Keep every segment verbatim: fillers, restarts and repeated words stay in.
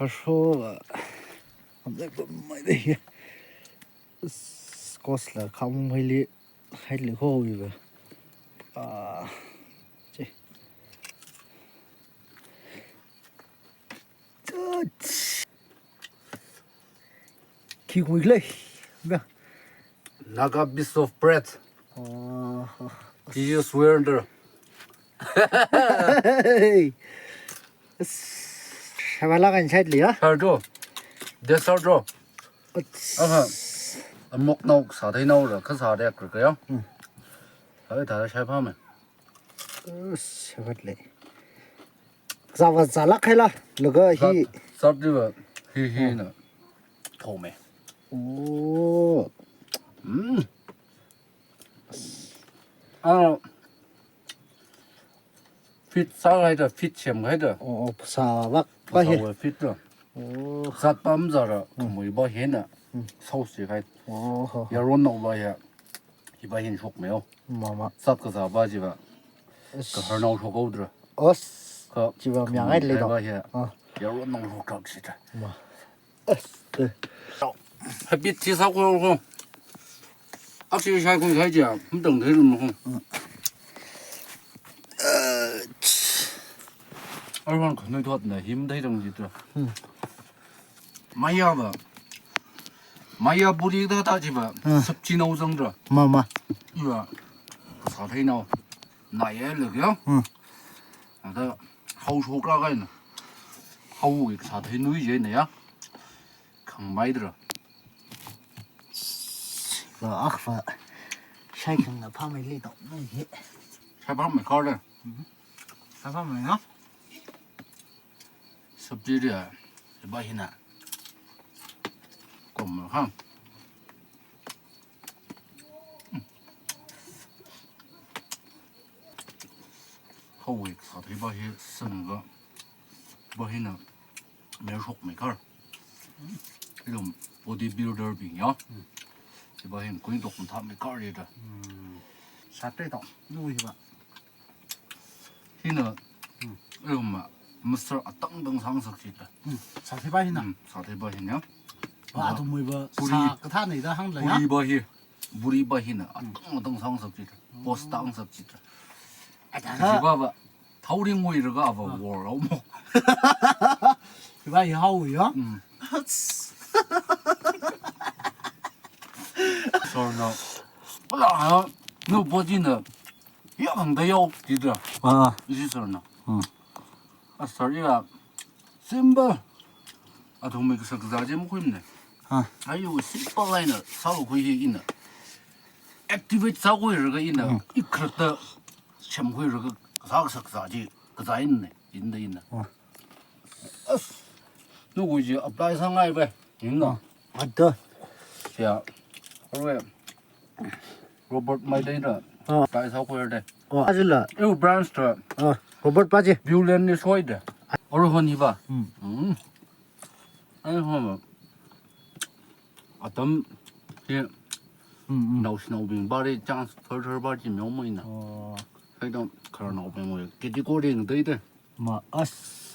Kasho, amlek mai dei. Kosla khamung haili, haili ho iva. Ah, chi. Khi kuiklei. Ba. Naga piece of bread. Oh. This is where the Hey. Shavala kan side liya. Sardo. Desardo. Aha. Amok nao sāthei nao ra, kasā de kra kaya. Hmm. Hai ta shai pha me. Shavat le. Zava zala khaila. Laga hi. Sat, sat diva. Hi, hi na. Thome. Oh. Mm. Ah. Fit sāhaida, fit semhaida. Oh, oh, sāvak. Sāva fit da. Oh. Sat pam zara, kamui ba hena. Hmm. Sauce hai. Oh, ho, ho. Yaron nao ba ya. Hi ba hin shok me o. Mama. Sat kazā ba jiva. Yes. Kahar nao shok o dra. Os. Ka jiva kamui miang ai le hai do. Ba ya. Ah. Yaron nao shok tak sita. Ma. Happy tea sākho kho. Actually, shai kho shai jia, mtang thei lum kho. Arwan khanui thot na him thei dang jitra. Maya ba. Maya puri da ta jiva. Sabji nao zang dra. Ma, ma. Iva. Sāthei nao. Na ye le ya. Ada hao shok ra kai na. Hao ik sāthei nui je na ya. Khangmei dra. Ba ak fa. Shai khang na pha mai le dok mai he. Shai pha mai kar de. Shai pha mai na. Sabji de. Ba hina. Kom ma khang. Hao ik sāthei ba hi sāngga. Ba hina. Mei shok mei kar. Ilum bodybuilder bing ya. Hi ba hin kuing dok mtha mei kar ya da. Sāthei dok. Nu hi ba. Hina. Ilum ma. Master atang tang sāngasak chi da. Sāthei ba hina. Sāthei ba hina. Ba athum mui ba. Puri. Sā kathā nei da hang la ya. Puri ba hi. Puri ba hina. Atang atang sāngasak chi da. Post sāngasak chi da. Ada. Hi ba ba. Thao ring wui raga ba war au mo. Hi ba hi hao ya. Mm. Sir na. Ala ha. No body na. Ya ang da yao di da. Ah. Isi sir na. Hmm. A sir ya. Simple. Athum mei kasā kazā je makhuim ne. Ah. Ayu simple line na. Sālu khui hi ina. Activate sākhui raga ina. Hmm. Ikrata. Semkhui raga kasā kasā kazā je. Kazā in ne. Inda ina. Ah. As. Nukui ji apply sāngai ba. Inna. Ah. Ada. Ya. Arui. Robert mai dai da. Ah. Apply sākhui de. Ah, ajila. Eu branch da. Ah, Robert pa ji. Viewland ni soi de. Arui hon hi ba. Hmm. Hmm. Ai hon ba. Atam hi. Hmm, hmm. Nao sinaobing ba ri chance thar thar ba ji myo mai na. Oh. Hai dong khar naobing wui. Category ng dai de. Ma as,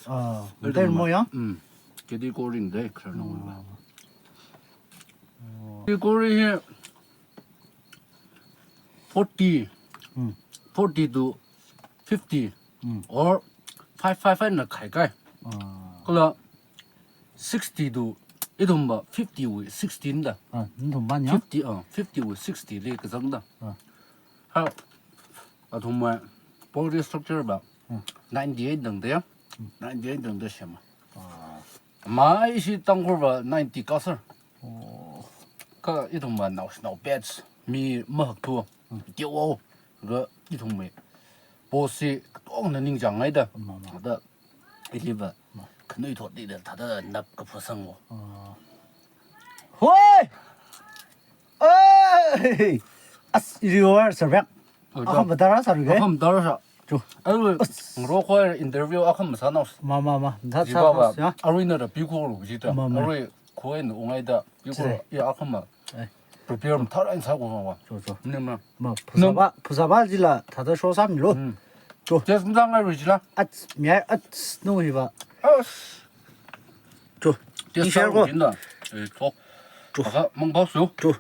ah, Ai dai dong mo ma. Ya? Mm. Category ng dai khar naobing wui. Oh. Category hi forty. Hmm. Forty to fifty. Hmm. Or five five five na khai kai. Ah. Kala sixty to, ithum ba fifty wui sixty da. Ah, ithum ba ya? Fifty, ah, fifty wui sixty li kazang da. Ah. Ha, athum ma body structure ba, hmm, ninety-eight dang de ya. Hmm. Ninety-eight dang de shema. Ah. Mai shi Tangkhul ba ninety kasar. Oh. Ka ithum ba nao shinao batch mi mahak tu. Hmm. Tio o. Ga ithum mai. Boss si katongna ningchāngai da. Ma, ma. Da ili ba. Ma. Khanui thot di da thada nap kaphasang o. Ah. Hoi! Hey! As, iri war sarbek. Oh, akham da. Badara sarbek. Akham dara sa. Chu. Arui, as, ngro khoi interview akham sānao. Ma, ma, ma. Da jiba ba, sānao, ya. Arui na da pi khoro ji da. Ma, ma. Arui khoi na ungai da. Pi khoro, chire, ya akham ma. Eh. Prepare mthar ai sākho ma. Chu, chu. Ni ma. Ma, phuzaba, phuzaba jila, thada show sāmi lo. Hmm. Chu. Just mzang arui jila. Ach, mi ai, ach, nu hi ba. As. Test share ko. Inda. Eh, to. To. Kha mang ba su. To.